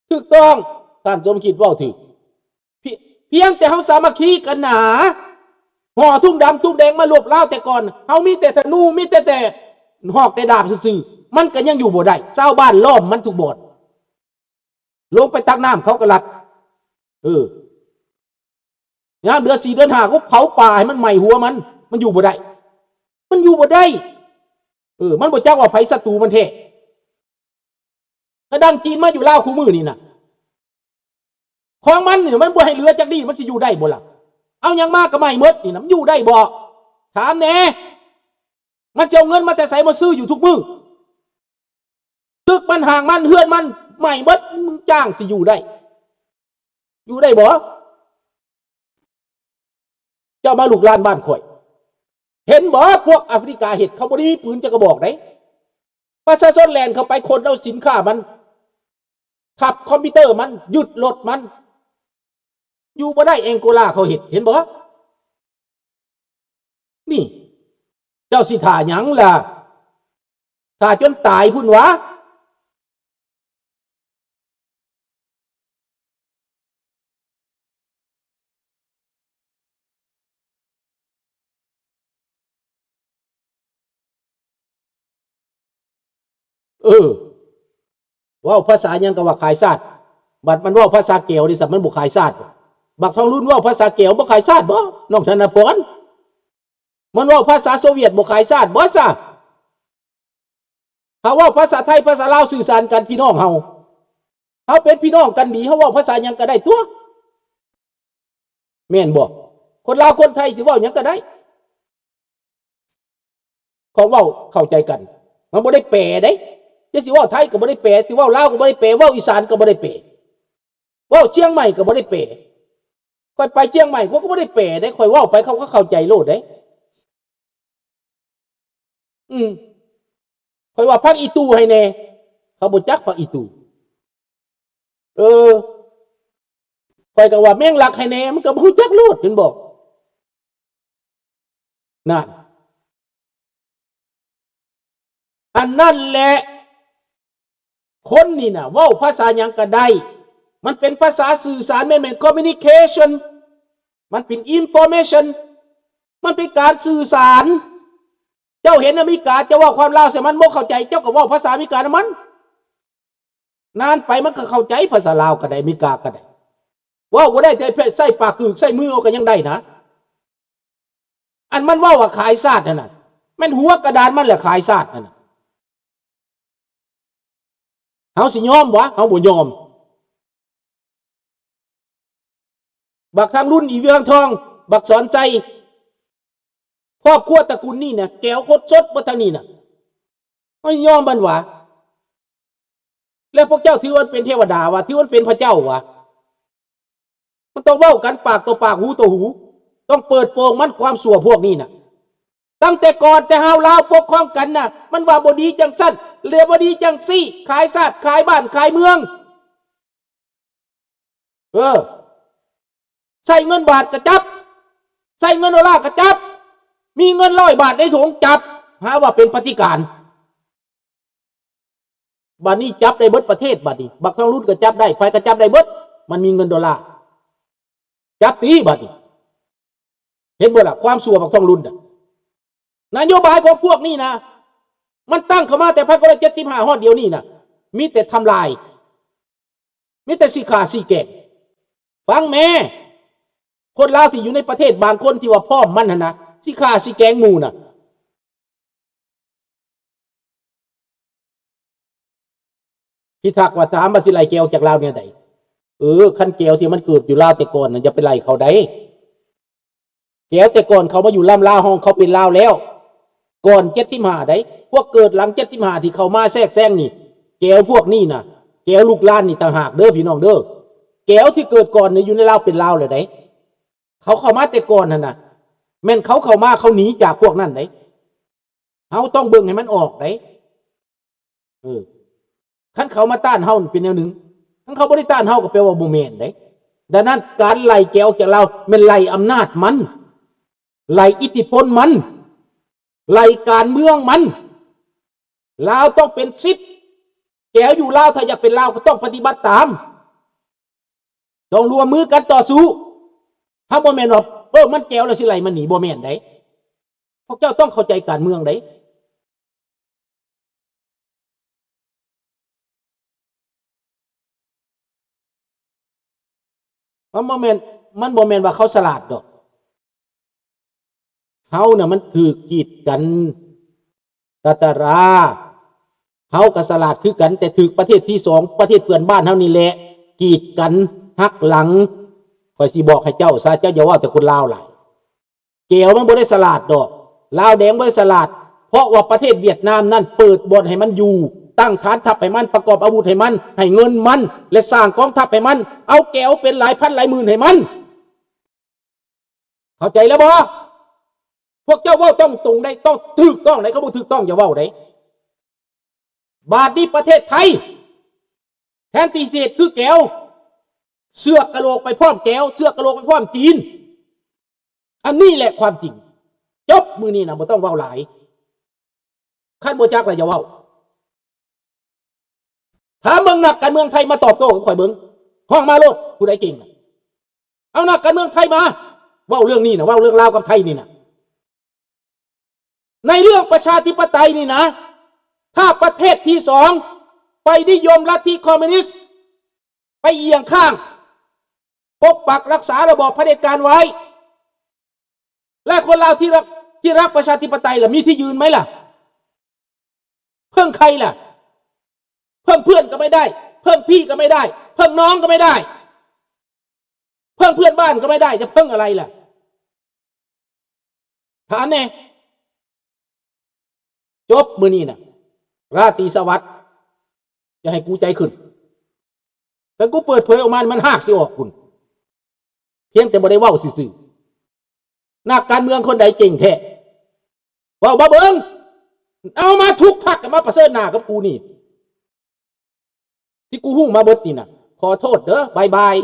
ຖືກຕ້ອງ ທ່ານສົມຄິດເວົ້າຖືກ. ພຽງແຕ່ເຮົາສາມັກຄີກັນໜາ ຫໍ່ທຸງດຳທຸງແດງມາລົບລາວແຕ່ກ່ອນ ເຮົາມີແຕ່ທະນູ ມີແຕ່ ແຕ່ຫອກແຕ່ດາບຊື່ໆ ມັນກໍຍັງຢູ່ບໍ່ໄດ້ ຊາວບ້ານລ້ອມມັນທຸກບ່ອນ ລົງໄປຕັກນ້ຳເຂົາກໍລັດ ເອີ ຍາມເດືອນສີ່ເດືອນຫ້າ ກໍເຜົາປ່າໃຫ້ມັນໄໝ້ຫົວມັນ ມັນຢູ່ບໍ່ໄດ້ ມັນຢູ່ບໍ່ໄດ້ ເອີ ມັນບໍ່ຈັກວ່າໃຜສັດຕູມັນແທ້. ກະດັງຈີນມາຢູ່ລາວຄູ່ມື້ນີ້ນະ ຂອງມັນນີ້ມັນບໍ່ໃຫ້ເຫຼືອຈັກດີ້ ມັນຊິຢູ່ໄດ້ບໍ່ລະ? ເອົາຫຍັງມາກະໄໝ້ໝົດນີ້ນະ ມັນຢູ່ໄດ້ບໍ່? ຖາມແດ່ ມັນຊິເອົາເງິນມາແຕ່ໃສມາຊື້ຢູ່ທຸກມື້? ຕຶກມັນ ຫ້າງມັນ ເຮືອນມັນໄໝ້ເບິດ ມຶງຈ້າງຊິຢູ່ໄດ້? ຢູ່ໄດ້ບໍ່? ເຈົ້າມາລຸກລານບ້ານຂ້ອຍ ເຫັນບໍ່? ພວກອາຟຣິກາເຮັດ ເຂົາບໍ່ໄດ້ມີປືນຈັກກະບອກໃດ ປະຊາຊົນແລ່ນເຂົ້າໄປຄົ້ນເອົາສິນຄ້າມັນ ຂັບຄອມພິວເຕີມັນ ຍຶດລົດມັນ ຢູ່ບໍ່ໄດ້ ແອງໂກລາເຂົາເຮັດ ເຫັນບໍ່? ນີ້ ເຈົ້າຊິຖ້າຫຍັງລະ? ຖ້າຈົນຕາຍພຸ້ນຫວາ? ເອີ ເວົ້າພາສາຫຍັງກໍວ່າຂາຍຊາດ ບັດມັນເວົ້າພາສາແກວນີ້ຊະ ມັນບໍ່ຂາຍຊາດບໍ? ບັກທອງລຸນເວົ້າພາສາແກວບໍ່ຂາຍຊາດບໍ ນ້ອງທະນະພອນ? ມັນເວົ້າພາສາໂຊວຽດບໍ່ຂາຍຊາດບໍຊະ? ເຮົາເວົ້າພາສາໄທພາສາລາວສື່ສານກັນ ພີ່ນ້ອງເຮົາ ເຮົາເປັນພີ່ນ້ອງກັນດີ ເຮົາເວົ້າພາສາຫຍັງກໍໄດ້ຕົວະ ແມ່ນບໍ່? ຄົນລາວຄົນໄທຊິເວົ້າຫຍັງກໍໄດ້ ເຂົາເວົ້າເຂົ້າໃຈກັນ ມັນບໍ່ໄດ້ແປເດ້ ຈະຊິເວົ້າໄທກໍບໍ່ໄດ້ແປ ຊິເວົ້າລາວກໍບໍ່ໄດ້ແປ ເວົ້າອີສານກໍບໍ່ໄດ້ແປ ເວົ້າຊຽງໃໝ່ກໍບໍ່ໄດ້ແປ ຂ້ອຍໄປຊຽງໃໝ່ ຂ້ອຍກໍບໍ່ໄດ້ແປເດ້ ຂ້ອຍເວົ້າໄປເຂົາກໍເຂົ້າໃຈໂລດເດ້. ອືມ ຂ້ອຍວ່າຜັກອີ່ຕູ່ໃຫ້ແດ່ ເຂົາບໍ່ຈັກຜັກອີ່ຕູ່ ເອີ ຂ້ອຍກໍວ່າແມງລັກໃຫ້ແດ່ ມັນກໍບໍ່ຮູ້ຈັກໂລດ ເຫັນບໍ່? ນັ້ນ ອັນນັ້ນແຫຼະ ຄົນນີ້ນະ ເວົ້າພາສາຫຍັງກະໄດ້ ມັນເປັນພາສາສື່ສານ ແມ່ນ ແມ່ນ communication ມັນເປັນ information ມັນເປັນການສື່ສານ. ເຈົ້າເຫັນອາເມລິກາ ເຈົ້າເວົ້າຄວາມລາວໃສ່ມັນບໍ່ເຂົ້າໃຈ ເຈົ້າກໍເວົ້າພາສາອາເມລິການຳມັນ. ນານໄປມັນກໍເຂົ້າໃຈ ພາສາລາວກໍໄດ້ ອາເມລິກາກໍໄດ້ ເວົ້າບໍ່ໄດ້ ແຕ່ໃຊ້ປາກກຶກ ໃຊ້ມືເອົາກໍຍັງໄດ້ນະ. ອັນມັນເວົ້າວ່າຂາຍຊາດຫັ້ນນະ ແມ່ນຫົວກະດານມັນແຫຼະຂາຍຊາດຫັ້ນນະ. ເຮົາຊິຍອມບໍ່? ເຮົາບໍ່ຍອມ. ບັກທາງລຸນ ອີ່ວຽງທອງ ບັກສອນໄຊ ຄອບຄົວຕະກຸນນີ້ນະ ແກວຄົດສົດເບິດທາງນີ້ນະ ເຮົາຊິຍອມມັນຫວາ? ແລ້ວພວກເຈົ້າຖືວ່າເປັນເທວະດາຫວາ? ຖືວ່າເປັນພະເຈົ້າຫວາ? ມັນຕ້ອງເວົ້າກັນປາກຕໍ່ປາກ ຫູຕໍ່ຫູ ຕ້ອງເປີດໂປງມັນ ຄວາມຊົ່ວພວກນີ້ນະ. ຕັ້ງແຕ່ກ່ອນແຕ່ເຮົາລາວປົກຄອງກັນນະ ມັນວ່າບໍ່ດີຈັ່ງຊັ້ນ ແລະບໍ່ດີຈັ່ງຊີ້ ຂາຍຊາດ ຂາຍບ້ານ ຂາຍເມືອງ. ເອີ ໃຊ້ເງິນບາດກະຈັບ ໃຊ້ເງິນໂດລາກະຈັບ ມີເງິນຮ້ອຍບາດໃນຖົງຈັບ ຫາວ່າເປັນປະຕິການ. ບາດນີ້ຈັບໄດ້ເບິດປະເທດ ບາດນີ້ບັກທອງລຸນກໍຈັບໄດ້ ໃຜກໍຈັບໄດ້ເບິດ ມັນມີເງິນໂດລາ ຈັບຕິບາດນີ້. ເຫັນບໍ່ລະ ຄວາມຊົ່ວບັກທອງລຸນນະ? ນະໂຍບາຍຂອງພວກນີ້ນະ ມັນຕັ້ງເຂົ້າມາແຕ່ພັນເກົ້າຮ້ອຍເຈັດສິບຫ້າຮອດດຽວນີ້ນະ ມີແຕ່ທຳລາຍ ມີແຕ່ຊິຂ້າຊິແກງ. ຟັງແມ້ ຄົນລາວທີ່ຢູ່ໃນປະເທດບາງຄົນທີ່ວ່າພ້ອມມັນຫັ້ນນະ ຊິຂ້າຊິແກງໝູ່ນະ. ພິທັກວ່າ ຖາມວ່າຊິໄລ່ແກວອອກຈາກລາວແນວໃດ? ເອີ ຄັນແກວທີ່ມັນເກີດຢູ່ລາວແຕ່ກ່ອນນັ້ນ ຢ່າໄປໄລ່ເຂົາໃດ. ແກວແຕ່ກ່ອນເຂົາມາຢູ່ລຳລາວເຮົາ ເຂົາເປັນລາວແລ້ວ ກ່ອນເຈັດສິບຫ້າໃດ໋. ພວກເກີດຫຼັງເຈັດສິບຫ້າທີ່ເຂົ້າມາແຊກແຊງນີ້ ແກວພວກນີ້ນະ ແກວລູກຫຼານນີ້ຕ່າງຫາກເດີພີ່ນ້ອງເດີ. ແກວທີ່ເກີດກ່ອນນີ້ຢູ່ໃນລາວເປັນລາວແລ້ວໃດ໋. ເຂົາເຂົ້າມາແຕ່ກ່ອນຫັ້ນນະ ແມ່ນເຂົາເຂົ້າມາ ເຂົາໜີຈາກພວກນັ້ນໃດ໋. ເຮົາຕ້ອງເບິ່ງໃຫ້ມັນອອກໃດ໋. ເອີ ຄັນເຂົາມາຕ້ານເຮົານີ້ເປັນແນວໜຶ່ງ ຄັນເຂົາບໍ່ໄດ້ຕ້ານເຮົາກໍແປວ່າບໍ່ແມ່ນເດ້. ດັ່ງນັ້ນ ການໄລ່ແກວຈາກລາວແມ່ນໄລ່ອຳນາດມັນ ໄລ່ອິດທິພົນມັນ ໄລ່ການເມືອງມັນ. ລາວຕ້ອງເປັນສິດ ແກວຢູ່ລາວ ຖ້າຢາກເປັນລາວກໍຕ້ອງປະຕິບັດຕາມ. ຕ້ອງຮ່ວມມືກັນຕໍ່ສູ້. ເຮົາບໍ່ແມ່ນວ່າ ເອີ ມັນແກວແລ້ວຊິໄລ່ມັນໜີ ບໍ່ແມ່ນໃດ. ພວກເຈົ້າຕ້ອງເຂົ້າໃຈການເມືອງໃດ. ມັນບໍ່ແມ່ນ ມັນບໍ່ແມ່ນວ່າເຂົາສະຫຼາດດອກ. ເຮົານະມັນຖືກກີດກັນ ຕາຕາລາ. ເຮົາກໍສະຫຼາດຄືກັນ ແຕ່ຖືກປະເທດທີສອງ ປະເທດເພື່ອນບ້ານເຮົານີ້ແຫຼະ ກີດກັນ ຫັກຫຼັງ. ຂ້ອຍຊິບອກໃຫ້ເຈົ້າຊະ ເຈົ້າຢ່າເວົ້າແຕ່ຄົນລາວຫຼາຍ. ແກວມັນບໍ່ໄດ້ສະຫຼາດດອກ. ລາວແດງບໍ່ໄດ້ສະຫຼາດ ເພາະວ່າປະເທດຫວຽດນາມນັ້ນເປີດບ່ອນໃຫ້ມັນຢູ່ ຕັ້ງຖານທັບໃຫ້ມັນ ປະກອບອາວຸດໃຫ້ມັນ ໃຫ້ເງິນມັນ ແລະ ສ້າງກອງທັບໃຫ້ມັນ ເອົາແກວເປັນຫຼາຍພັນຫຼາຍໝື່ນໃຫ້ມັນ. ເຂົ້າໃຈແລ້ວບໍ່? ພວກເຈົ້າເວົ້າຕ້ອງຕົງໄດ໋ ຕ້ອງຖືກຕ້ອງໄດ໋ ຄັນບໍ່ຖືກຕ້ອງຢ່າເວົ້າໄດ໋. ບາດນີ້ປະເທດໄທ ແທນທີ່ຊິເຮັດຄືແກວ ເຊືອກກະໂຫຼກໄປພ້ອມແກວ ເຊືອກກະໂຫຼກໄປພ້ອມຈີນ. ອັນນີ້ແຫຼະຄວາມຈິງ. ຈົບ ມື້ນີ້ນະ ບໍ່ຕ້ອງເວົ້າຫຼາຍ. ຄັນບໍ່ຈັກລະຢ່າເວົ້າ. ຖາມເບິ່ງນັກການເມືອງໄທມາຕອບໂຕ້ກັບຂ້ອຍເບິ່ງ. ຮ້ອງມາໂລດ ຜູ້ໃດເກັ່ງນະ. ເອົານັກການເມືອງໄທມາເວົ້າເລື່ອງນີ້ນະ ເວົ້າເລື່ອງລາວກັບໄທນີ້ນະ. ໃນເລື່ອງປະຊາທິປະໄຕນີ້ນະ ຖ້າປະເທດທີສອງໄປນິຍົມລັດທິຄອມມິວນິດ ໄປອຽງຂ້າງ ປົກປັກລັກສາລະບອບຜະເດັດການໄວ້ ແລະ ຄົນລາວທີ່ລັກ ທີ່ຮັກປະຊາທິປະໄຕລະ ມີທີ່ຢືນໄໝລະ? ເພິ່ງໃຜລະ? ເພິ່ງເພື່ອນກໍໄມ່ໄດ້ ເພິ່ງພີ່ກໍໄມ່ໄດ້ ເພິ່ງນ້ອງກໍໄມ່ໄດ້ ເພິ່ງເພື່ອນບ້ານກໍໄມ່ໄດ້ ຈະເພິ່ງອະໄລລະ? ຖາມແດ່. ຈົບມື້ນີ້ນະ ລາຕີສະຫວັດ. ຢ່າໃຫ້ກູໃຈຂຶ້ນ. ຄັນກູເປີດເຜີຍອອກມາ ມັນຮາກຊິອອກພຸ້ນ. ພຽງແຕ່ບໍ່ໄດ້ເວົ້າຊື່ໆ. ນັກການເມືອງຄົນໃດເກັ່ງແທ້? ເວົ້າມາເບິ່ງ. ເອົາມາທຸກພັກ ມາປະເຊີນໜ້າກັບກູນີ້. ທີ່ກູຮູ້ມາເບິດນີ້ນະ. ຂໍໂທດເດີ. ບາຍບາຍ.